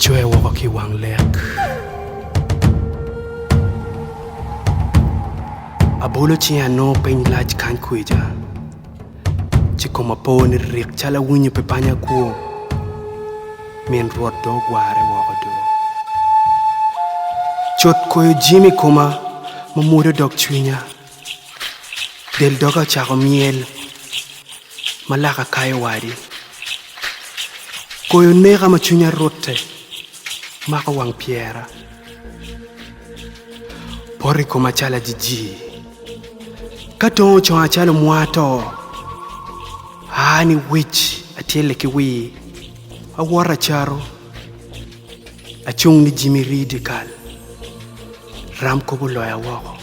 Coya woko ki i wang lek. Abolo cinga anongo piny lac kany kwica, ci koma po ni rik calo awinyo pi panya kwo, min Rwot dong ogware woko do. Cut koyo jimi i koma ma mwodo dog cwinya, del doga ocako myel ma laka kayo wadi. Koyo neka ma cwinya rutte, mako wang pyera. Poto i koma calo ajiji, ka tong oconga calo omwa to. Aa ni wic atyelle ki wir, awoto acaro, acung ni jimi rii dyekal. Ram kop oloya woko,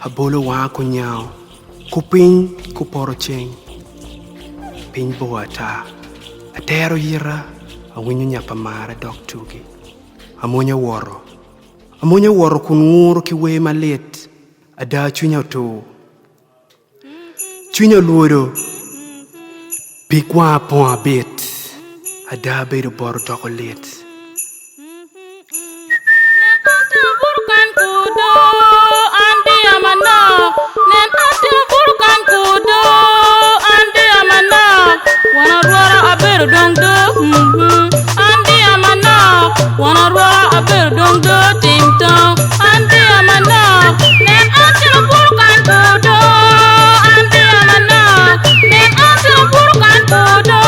abolo wanga kunyango, kupiny kupoto ceng. Piny bor ata, atero yita, awinyo nya pa mara dok tugi. Amwonya woto. Amwonya woto kun nguro ki wer malit. Ada cwinya otur. Cwinya olwodo. Pig wanga pong abit. Ada bedo bot odoko lit. Nen atimo buto kany kudo, an diya manok. Nen atimo buto kany kudo, an diya manok. Won arwora abedo dong do, mm-hmm. An diya manok. Won arwora abedo dong do, tim tong. An diya manok. Nen atimo buto kany kudo, an diya manok. Nen atimo buto kany kudo,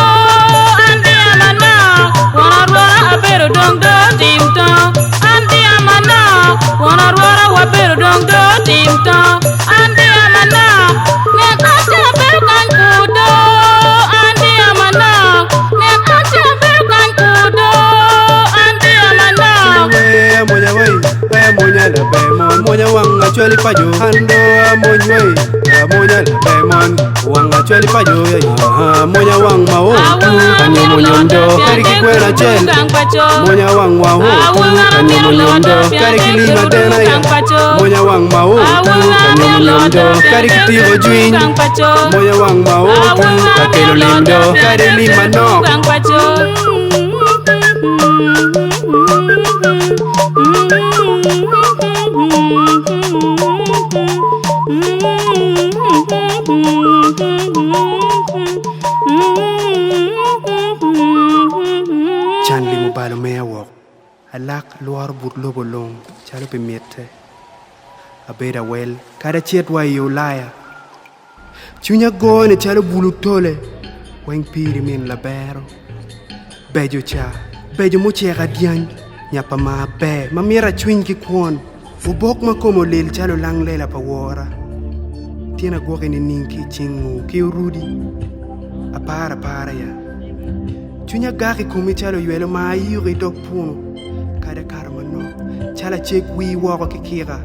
an diya manok. Won arwora abedo dong do, tim tong. An diya manok. Won arwora wabedo dong do, tim tong. An diya manok. Nen atimo bedo kany kudo, an diya manok. Nen atimo bedo kany kudo, an diya manok. We amwonya wei, we amwonya laber mon, mwonya wang acwali paco. An do amwony wei, amwonya laber mon, wang acwali paco. Amwonya wang ma o, anyomo nyom do, kadi ki kwena acel. Amwonya wang wa o, anyomo nyom do, kadi ki lim adena ya. Amwonya wang ma o, anyomo nyom do, kadi ki tiko jwiny. Amwonya wang ma o, akelo lim do, kadi lim manok. Can lim obalo meya woko. Alak alworo but lobo lung calo pi mitte. Abedo awel kadi acit wa i Ulaya. Cwinya gone calo bulu tole weng piri min labero. Beco ca, beco mucek adyany, nya pa maa ber ma mito acwiny ki kwon. Obok ma kome olil calo olang lela pa wora. Tyen agwoki nining ki i cing nguu ki orudi? Aparo apara ya. Cwinya gak i komi calo oywelo ma ayiko i dog puno, kadi akato manok, calo aceg wii woko ki kika.